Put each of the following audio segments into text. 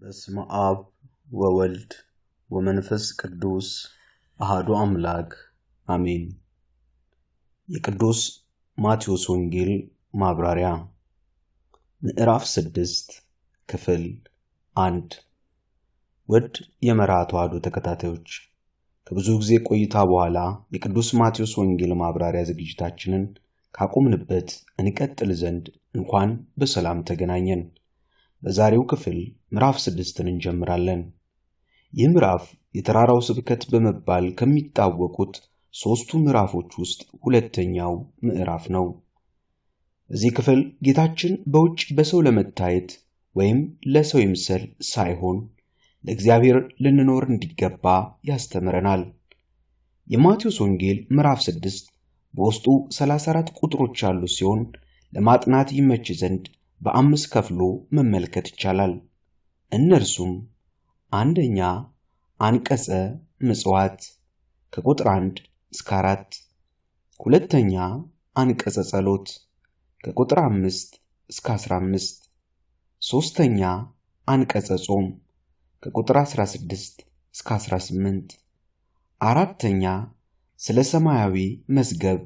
በስመ አብ ወወልድ ወመንፈስ ቅዱስ አሃዱ አምላክ አሜን። የቅዱስ ማቴዎስ ወንጌል ማብራሪያ ምዕራፍ 6 ክፍል 1። ውድ የመርሃ ተዋሕዶ ተከታታዮች፣ ከብዙ ጊዜ ቆይታ በኋላ የቅዱስ ማቴዎስ ወንጌል ማብራሪያ ዝግጅታችንን ካቆምንበት እንቀጥል ዘንድ እንኳን በሰላም ተገናኘን። በዛሬው ክፍል ምዕራፍ 6ን እንጀምራለን። ይህ ምዕራፍ የተራራው ስብከት በመባል ከሚታወቁት ሦስቱ ምዕራፎች ውስጥ ሁለተኛው ምዕራፍ ነው። በዚህ ክፍል ጌታችን በውጭ በሰው ለመታየት ወይም ለሰው ይምሰል ሳይሆን ለእግዚአብሔር ልንኖር እንዲገባ ያስተምረናል። የማቴዎስ ወንጌል ምዕራፍ 6 በውስጡ 34 ቁጥሮች ያሉት ሲሆን ለማጥናት ይመች ዘንድ በአምስት ከፍሎ መመልከት ይቻላል። እነርሱም አንደኛ አንቀጸ ምጽዋት ከቁጥር 1 እስከ 4፣ ሁለተኛ አንቀጸ ጸሎት ከቁጥር 5 እስከ 15፣ ሦስተኛ አንቀጸ ጾም ከቁጥር 16 እስከ 18፣ አራተኛ ስለ ሰማያዊ መዝገብ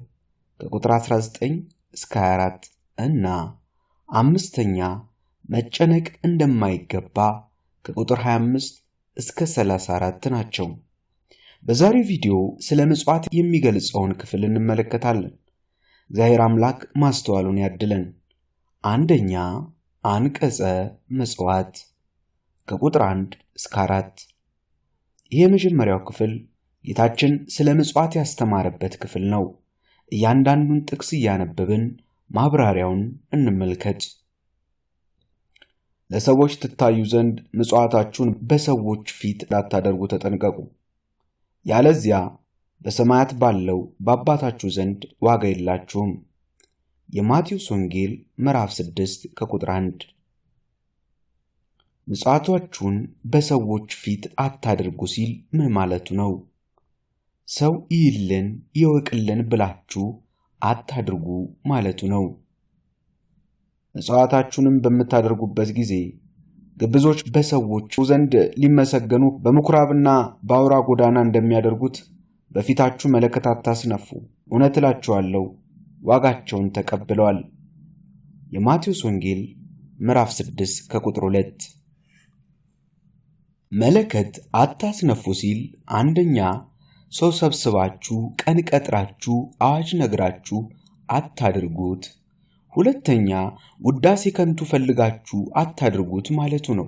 ከቁጥር 19 እስከ 24 እና አምስተኛ መጨነቅ እንደማይገባ ከቁጥር 25 እስከ 34 ናቸው። በዛሬው ቪዲዮ ስለ ምጽዋት የሚገልጸውን ክፍል እንመለከታለን። እግዚአብሔር አምላክ ማስተዋሉን ያድለን። አንደኛ አንቀጸ ምጽዋት ከቁጥር 1 እስከ 4። ይህ የመጀመሪያው ክፍል ጌታችን ስለ ምጽዋት ያስተማረበት ክፍል ነው። እያንዳንዱን ጥቅስ እያነበብን ማብራሪያውን እንመልከት። ለሰዎች ትታዩ ዘንድ ምጽዋታችሁን በሰዎች ፊት ላታደርጉ ተጠንቀቁ፣ ያለዚያ በሰማያት ባለው በአባታችሁ ዘንድ ዋጋ የላችሁም። የማቴዎስ ወንጌል ምዕራፍ 6 ከቁጥር 1። ምጽዋታችሁን በሰዎች ፊት አታድርጉ ሲል ምን ማለቱ ነው? ሰው ይይልን ይወቅልን ብላችሁ አታድርጉ ማለቱ ነው። ምጽዋታችሁንም በምታደርጉበት ጊዜ ግብዞች በሰዎች ዘንድ ሊመሰገኑ በምኩራብና በአውራ ጎዳና እንደሚያደርጉት በፊታችሁ መለከት አታስነፉ። እውነት እላችኋለሁ ዋጋቸውን ተቀብለዋል። የማቴዎስ ወንጌል ምዕራፍ 6 ከቁጥር 2። መለከት አታስነፉ ሲል አንደኛ ሰው ሰብስባችሁ ቀን ቀጥራችሁ አዋጅ ነግራችሁ አታድርጉት፣ ሁለተኛ ውዳሴ ከንቱ ፈልጋችሁ አታድርጉት ማለቱ ነው።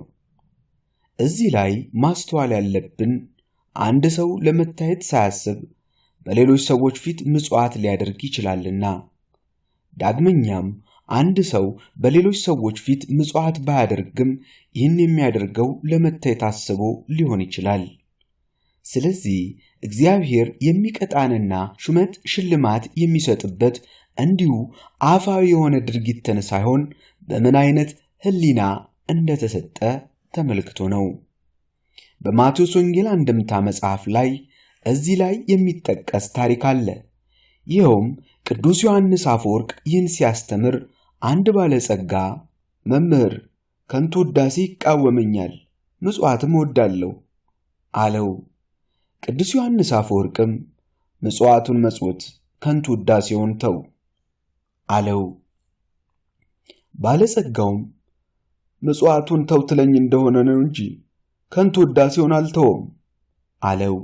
እዚህ ላይ ማስተዋል ያለብን አንድ ሰው ለመታየት ሳያስብ በሌሎች ሰዎች ፊት ምጽዋት ሊያደርግ ይችላልና። ዳግመኛም አንድ ሰው በሌሎች ሰዎች ፊት ምጽዋት ባያደርግም ይህን የሚያደርገው ለመታየት አስቦ ሊሆን ይችላል። ስለዚህ እግዚአብሔር የሚቀጣንና ሹመት ሽልማት የሚሰጥበት እንዲሁ አፋዊ የሆነ ድርጊትን ሳይሆን በምን አይነት ሕሊና እንደተሰጠ ተመልክቶ ነው። በማቴዎስ ወንጌል አንድምታ መጽሐፍ ላይ እዚህ ላይ የሚጠቀስ ታሪክ አለ። ይኸውም ቅዱስ ዮሐንስ አፈወርቅ ይህን ሲያስተምር አንድ ባለጸጋ መምህር፣ ከንቱ ውዳሴ ይቃወመኛል፣ ምጽዋትም እወዳለሁ አለው። ቅዱስ ዮሐንስ አፈወርቅም ምጽዋቱን መጽውት፣ ከንቱ ውዳሴውን ተው አለው። ባለጸጋውም ምጽዋቱን ተው ትለኝ እንደሆነ ነው እንጂ ከንቱ ውዳሴውን አልተወም አለው።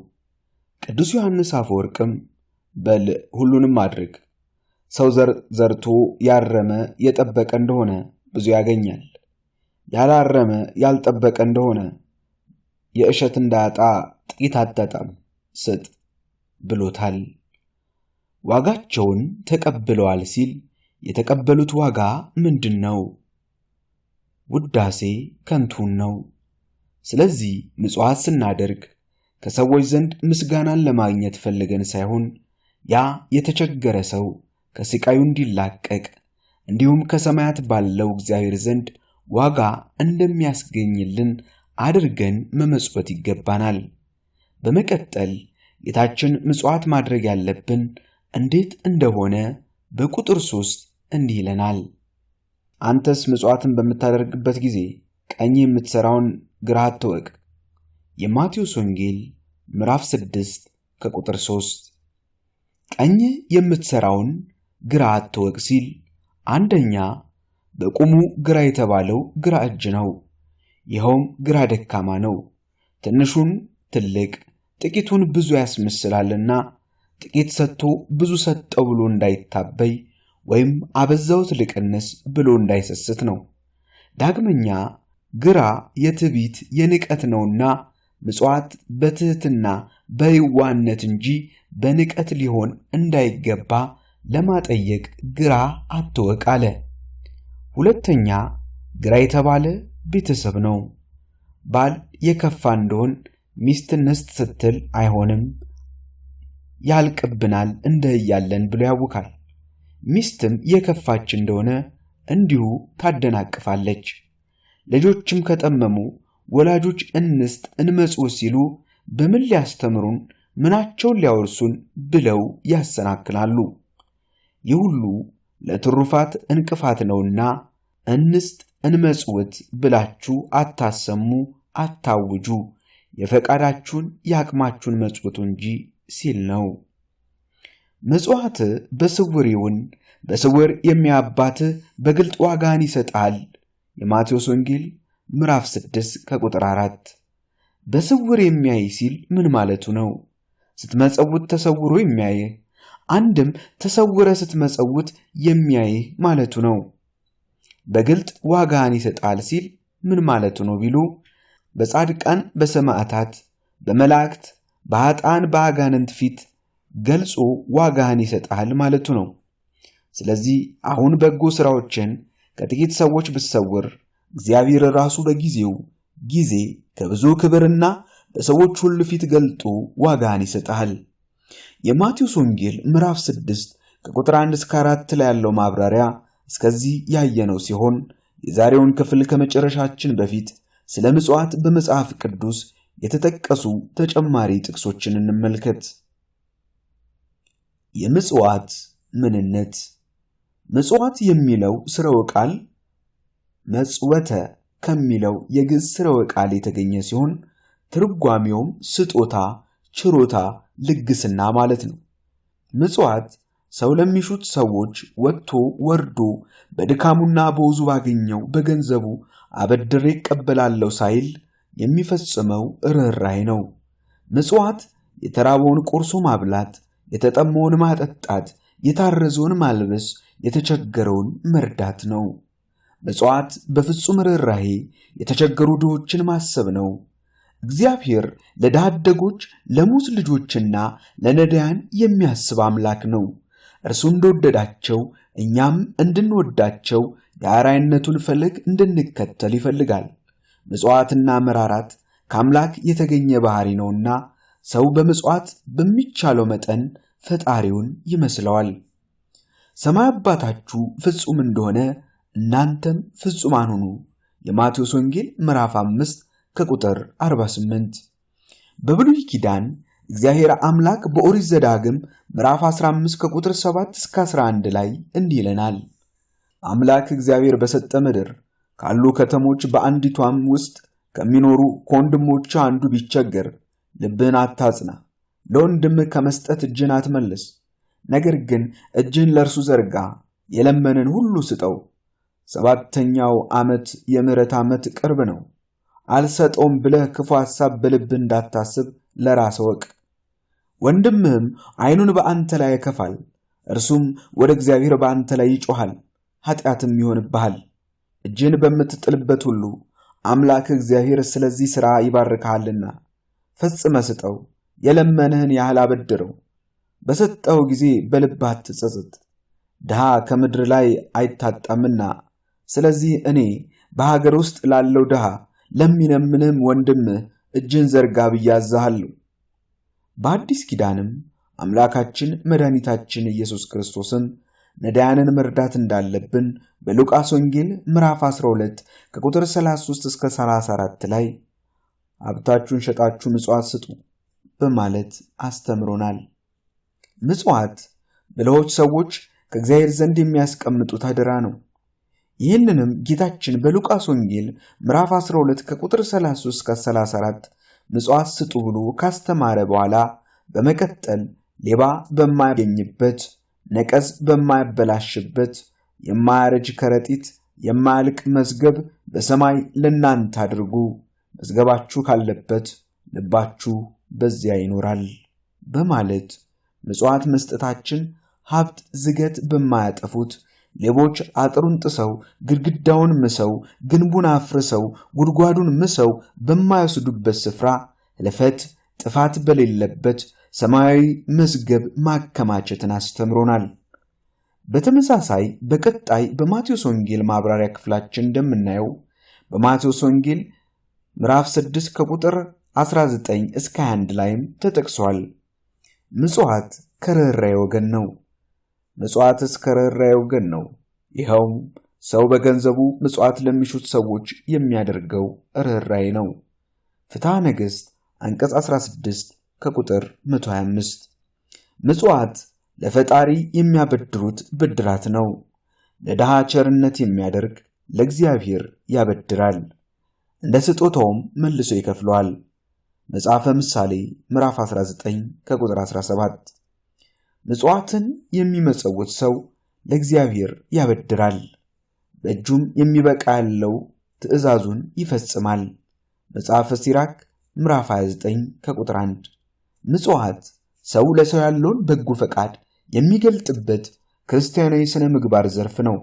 ቅዱስ ዮሐንስ አፈወርቅም በል ሁሉንም አድርግ፣ ሰው ዘር ዘርቶ ያረመ የጠበቀ እንደሆነ ብዙ ያገኛል፣ ያላረመ ያልጠበቀ እንደሆነ የእሸት እንዳያጣ ጥቂት አታጣም፣ ስጥ ብሎታል። ዋጋቸውን ተቀብለዋል ሲል የተቀበሉት ዋጋ ምንድን ነው? ውዳሴ ከንቱን ነው። ስለዚህ ምጽዋት ስናደርግ ከሰዎች ዘንድ ምስጋናን ለማግኘት ፈልገን ሳይሆን ያ የተቸገረ ሰው ከስቃዩ እንዲላቀቅ እንዲሁም ከሰማያት ባለው እግዚአብሔር ዘንድ ዋጋ እንደሚያስገኝልን አድርገን መመጽወት ይገባናል። በመቀጠል ጌታችን ምጽዋት ማድረግ ያለብን እንዴት እንደሆነ በቁጥር 3 እንዲህ ይለናል። አንተስ ምጽዋትን በምታደርግበት ጊዜ ቀኝ የምትሠራውን ግራ አትወቅ። የማቴዎስ ወንጌል ምዕራፍ 6 ከቁጥር 3። ቀኝ የምትሠራውን ግራ አትወቅ ሲል አንደኛ በቁሙ ግራ የተባለው ግራ እጅ ነው። ይኸውም ግራ ደካማ ነው። ትንሹን ትልቅ ጥቂቱን ብዙ ያስመስላልና ጥቂት ሰጥቶ ብዙ ሰጠው ብሎ እንዳይታበይ ወይም አበዛውት ልቅንስ ብሎ እንዳይሰስት ነው። ዳግመኛ ግራ የትዕቢት የንቀት ነውና ምጽዋት በትሕትና በየዋህነት እንጂ በንቀት ሊሆን እንዳይገባ ለማጠየቅ ግራ አትወቅ አለ። ሁለተኛ ግራ የተባለ ቤተሰብ ነው። ባል የከፋ እንደሆን ሚስት እንስጥ ስትል አይሆንም፣ ያልቅብናል እንደ እያለን ብሎ ያውካል። ሚስትም የከፋች እንደሆነ እንዲሁ ታደናቅፋለች። ልጆችም ከጠመሙ ወላጆች እንስጥ እንመጽውት ሲሉ በምን ሊያስተምሩን ምናቸውን ሊያወርሱን ብለው ያሰናክላሉ። ይህ ሁሉ ለትሩፋት እንቅፋት ነውና እንስጥ እንመጽውት ብላችሁ አታሰሙ፣ አታውጁ፣ የፈቃዳችሁን የአቅማችሁን መጽውቱ እንጂ ሲል ነው። ምጽዋት በስውር ይሁን፣ በስውር የሚያባትህ በግልጥ ዋጋን ይሰጣል። የማቴዎስ ወንጌል ምዕራፍ 6 ከቁጥር 4። በስውር የሚያይ ሲል ምን ማለቱ ነው? ስትመጸውት ተሰውሮ የሚያይህ፣ አንድም ተሰውረ ስትመጸውት የሚያይህ ማለቱ ነው። በግልጥ ዋጋን ይሰጣል ሲል ምን ማለቱ ነው ቢሉ በጻድቃን በሰማዕታት በመላእክት በኃጥአን በአጋንንት ፊት ገልጾ ዋጋህን ይሰጣል ማለቱ ነው። ስለዚህ አሁን በጎ ሥራዎችን ከጥቂት ሰዎች ብትሰውር እግዚአብሔር ራሱ በጊዜው ጊዜ ከብዙ ክብርና በሰዎች ሁሉ ፊት ገልጦ ዋጋህን ይሰጣል። የማቴዎስ ወንጌል ምዕራፍ 6 ከቁጥር 1 እስከ 4 ላይ ያለው ማብራሪያ እስከዚህ ያየነው ሲሆን የዛሬውን ክፍል ከመጨረሻችን በፊት ስለ ምጽዋት በመጽሐፍ ቅዱስ የተጠቀሱ ተጨማሪ ጥቅሶችን እንመልከት። የምጽዋት ምንነት። ምጽዋት የሚለው ስርወ ቃል መጽወተ ከሚለው የግዕዝ ስርወ ቃል የተገኘ ሲሆን ትርጓሜውም ስጦታ፣ ችሮታ፣ ልግስና ማለት ነው። ምጽዋት ሰው ለሚሹት ሰዎች ወጥቶ ወርዶ በድካሙና በወዙ ባገኘው በገንዘቡ አበድሬ እቀበላለሁ ሳይል የሚፈጽመው ርኅራኄ ነው። ምጽዋት የተራበውን ቆርሶ ማብላት፣ የተጠማውን ማጠጣት፣ የታረዘውን ማልበስ፣ የተቸገረውን መርዳት ነው። ምጽዋት በፍጹም ርኅራኄ የተቸገሩ ድሆችን ማሰብ ነው። እግዚአብሔር ለድሃ አደጎች፣ ለሙት ልጆችና ለነዳያን የሚያስብ አምላክ ነው። እርሱ እንደወደዳቸው እኛም እንድንወዳቸው የአርአያነቱን ፈለግ እንድንከተል ይፈልጋል። ምጽዋትና መራራት ከአምላክ የተገኘ ባህሪ ነውና ሰው በምጽዋት በሚቻለው መጠን ፈጣሪውን ይመስለዋል። ሰማይ አባታችሁ ፍጹም እንደሆነ እናንተም ፍጹማን ሁኑ። የማቴዎስ ወንጌል ምዕራፍ 5 ከቁጥር 48። በብሉይ ኪዳን እግዚአብሔር አምላክ በኦሪት ዘዳግም ምዕራፍ 15 ከቁጥር 7 እስከ 11 ላይ እንዲህ ይለናል። አምላክ እግዚአብሔር በሰጠ ምድር ካሉ ከተሞች በአንዲቷም ውስጥ ከሚኖሩ ከወንድሞች አንዱ ቢቸገር ልብህን አታጽና፣ ለወንድምህ ከመስጠት እጅህን አትመልስ። ነገር ግን እጅህን ለእርሱ ዘርጋ፣ የለመንን ሁሉ ስጠው። 7ኛው ዓመት የምሕረት ዓመት ቅርብ ነው። አልሰጠውም ብለህ ክፉ ሐሳብ በልብህ እንዳታስብ ለራስህ ወቅ። ወንድምህም ዓይኑን በአንተ ላይ ያከፋል፣ እርሱም ወደ እግዚአብሔር በአንተ ላይ ይጮኻል፣ ኃጢአትም ይሆንብሃል። እጅህን በምትጥልበት ሁሉ አምላክ እግዚአብሔር ስለዚህ ሥራ ይባርክሃልና ፈጽመህ ስጠው፣ የለመንህን ያህል አበድረው። በሰጠው ጊዜ በልብህ አትጸጸት፣ ድሃ ከምድር ላይ አይታጣምና። ስለዚህ እኔ በሀገር ውስጥ ላለው ድሃ ለሚለምንህም ወንድምህ እጅህን ዘርጋ ብዬ አዝሃለሁ። በአዲስ ኪዳንም አምላካችን መድኃኒታችን ኢየሱስ ክርስቶስም ነዳያንን መርዳት እንዳለብን በሉቃስ ወንጌል ምዕራፍ 12 ከቁጥር 33 እስከ 34 ላይ ሀብታችሁን ሸጣችሁ ምጽዋት ስጡ በማለት አስተምሮናል። ምጽዋት ብልሆች ሰዎች ከእግዚአብሔር ዘንድ የሚያስቀምጡት አደራ ነው። ይህንንም ጌታችን በሉቃስ ወንጌል ምዕራፍ 12 ከቁጥር 33 እስከ 34 ምጽዋት ስጡ ብሎ ካስተማረ በኋላ በመቀጠል ሌባ በማያገኝበት፣ ነቀዝ በማያበላሽበት፣ የማያረጅ ከረጢት፣ የማያልቅ መዝገብ በሰማይ ለእናንተ አድርጉ፣ መዝገባችሁ ካለበት ልባችሁ በዚያ ይኖራል በማለት ምጽዋት መስጠታችን ሀብት ዝገት በማያጠፉት፣ ሌቦች አጥሩን ጥሰው ግድግዳውን ምሰው ግንቡን አፍርሰው ጉድጓዱን ምሰው በማይወስዱበት ስፍራ ሕልፈት ጥፋት በሌለበት ሰማያዊ መዝገብ ማከማቸትን አስተምሮናል። በተመሳሳይ በቀጣይ በማቴዎስ ወንጌል ማብራሪያ ክፍላችን እንደምናየው በማቴዎስ ወንጌል ምዕራፍ 6 ከቁጥር 19 እስከ 21 ላይም ተጠቅሷል። ምጽዋት ከርኅራኄ ወገን ነው። ምጽዋትስ ከርኅራኄ ወገን ነው። ይኸውም ሰው በገንዘቡ ምጽዋት ለሚሹት ሰዎች የሚያደርገው ርኅራኄ ነው። ፍትሐ ነገሥት አንቀጽ 16 ከቁጥር 125። ምጽዋት ለፈጣሪ የሚያበድሩት ብድራት ነው። ለድሃ ቸርነት የሚያደርግ ለእግዚአብሔር ያበድራል፣ እንደ ስጦታውም መልሶ ይከፍለዋል። መጽሐፈ ምሳሌ ምዕራፍ 19 ከቁጥር 17። ምጽዋትን የሚመጸውት ሰው ለእግዚአብሔር ያበድራል፣ በእጁም የሚበቃ ያለው ትእዛዙን ይፈጽማል። መጽሐፈ ሲራክ ምዕራፍ 29 ከቁጥር 1። ምጽዋት ሰው ለሰው ያለውን በጎ ፈቃድ የሚገልጥበት ክርስቲያናዊ ስነ ምግባር ዘርፍ ነው።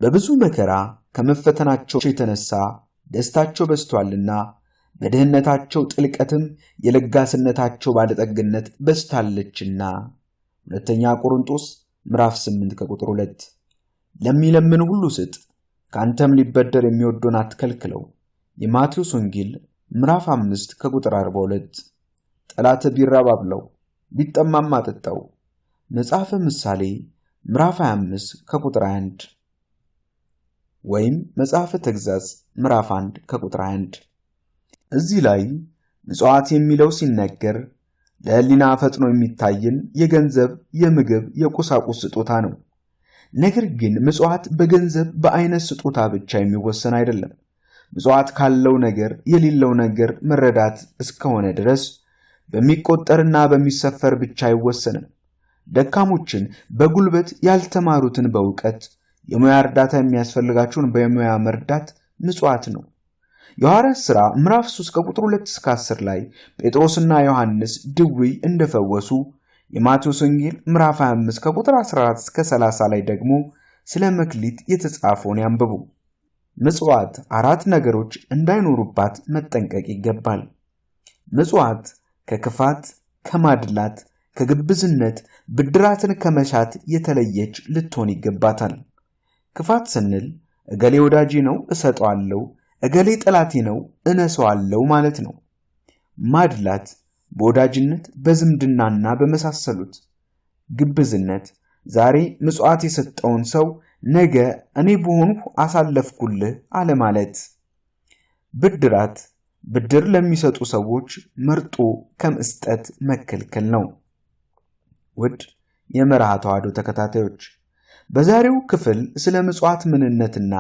በብዙ መከራ ከመፈተናቸው የተነሳ ደስታቸው በዝቷልና በድህነታቸው ጥልቀትም የለጋስነታቸው ባለጠግነት በዝታለችና። ሁለተኛ ቆሮንቶስ ምዕራፍ 8 ከቁጥር 2። ለሚለምን ሁሉ ስጥ፣ ከአንተም ሊበደር የሚወደውን አትከልክለው። የማቴዎስ ወንጌል ምዕራፍ 5 ከቁጥር 42። ጠላትህ ቢራብ አብላው፣ ቢጠማም አጠጣው። መጽሐፈ ምሳሌ ምዕራፍ 25 ከቁጥር 1 ወይም መጽሐፈ ተግሣጽ ምዕራፍ 1 ከቁጥር 1። እዚህ ላይ ምጽዋት የሚለው ሲነገር ለሕሊና ፈጥኖ የሚታይን የገንዘብ፣ የምግብ፣ የቁሳቁስ ስጦታ ነው። ነገር ግን ምጽዋት በገንዘብ በአይነት ስጦታ ብቻ የሚወሰን አይደለም። ምጽዋት ካለው ነገር የሌለው ነገር መረዳት እስከሆነ ድረስ በሚቆጠርና በሚሰፈር ብቻ አይወሰንም። ደካሞችን በጉልበት፣ ያልተማሩትን በእውቀት፣ የሙያ እርዳታ የሚያስፈልጋቸውን በሙያ መርዳት ምጽዋት ነው። የሐዋርያት ሥራ ምዕራፍ 3 ከቁጥር 2 እስከ 10 ላይ ጴጥሮስና ዮሐንስ ድውይ እንደፈወሱ፣ የማቴዎስ ወንጌል ምዕራፍ 25 ከቁጥር 14 እስከ 30 ላይ ደግሞ ስለ መክሊት የተጻፈውን ያንብቡ። ምጽዋት አራት ነገሮች እንዳይኖሩባት መጠንቀቅ ይገባል። ምጽዋት ከክፋት፣ ከማድላት፣ ከግብዝነት፣ ብድራትን ከመሻት የተለየች ልትሆን ይገባታል። ክፋት ስንል እገሌ ወዳጄ ነው እሰጠዋለሁ፣ እገሌ ጠላቴ ነው እነሰዋለሁ ማለት ነው። ማድላት በወዳጅነት በዝምድናና በመሳሰሉት። ግብዝነት ዛሬ ምጽዋት የሰጠውን ሰው ነገ እኔ በሆንሁ አሳለፍኩልህ አለማለት። ብድራት ብድር ለሚሰጡ ሰዎች መርጦ ከመስጠት መከልከል ነው። ውድ የመርሃ ተዋሕዶ ተከታታዮች፣ በዛሬው ክፍል ስለ ምጽዋት ምንነትና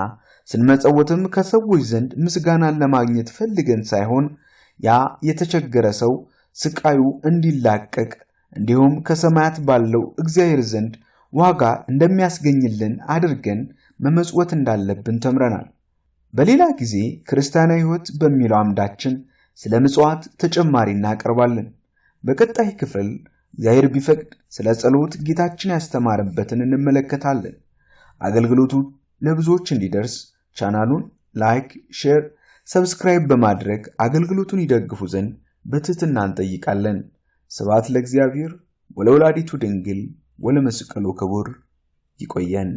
ስንመጸውትም ከሰዎች ዘንድ ምስጋናን ለማግኘት ፈልገን ሳይሆን ያ የተቸገረ ሰው ስቃዩ እንዲላቀቅ እንዲሁም ከሰማያት ባለው እግዚአብሔር ዘንድ ዋጋ እንደሚያስገኝልን አድርገን መመጽወት እንዳለብን ተምረናል። በሌላ ጊዜ ክርስቲያናዊ ሕይወት በሚለው አምዳችን ስለ ምጽዋት ተጨማሪ እናቀርባለን። በቀጣይ ክፍል እግዚአብሔር ቢፈቅድ ስለ ጸሎት ጌታችን ያስተማረበትን እንመለከታለን። አገልግሎቱ ለብዙዎች እንዲደርስ ቻናሉን like፣ share፣ subscribe በማድረግ አገልግሎቱን ይደግፉ ዘንድ በትህትና እንጠይቃለን። ስብሐት ለእግዚአብሔር ወለወላዲቱ ድንግል ወለመስቀሉ ክቡር። ይቆየን።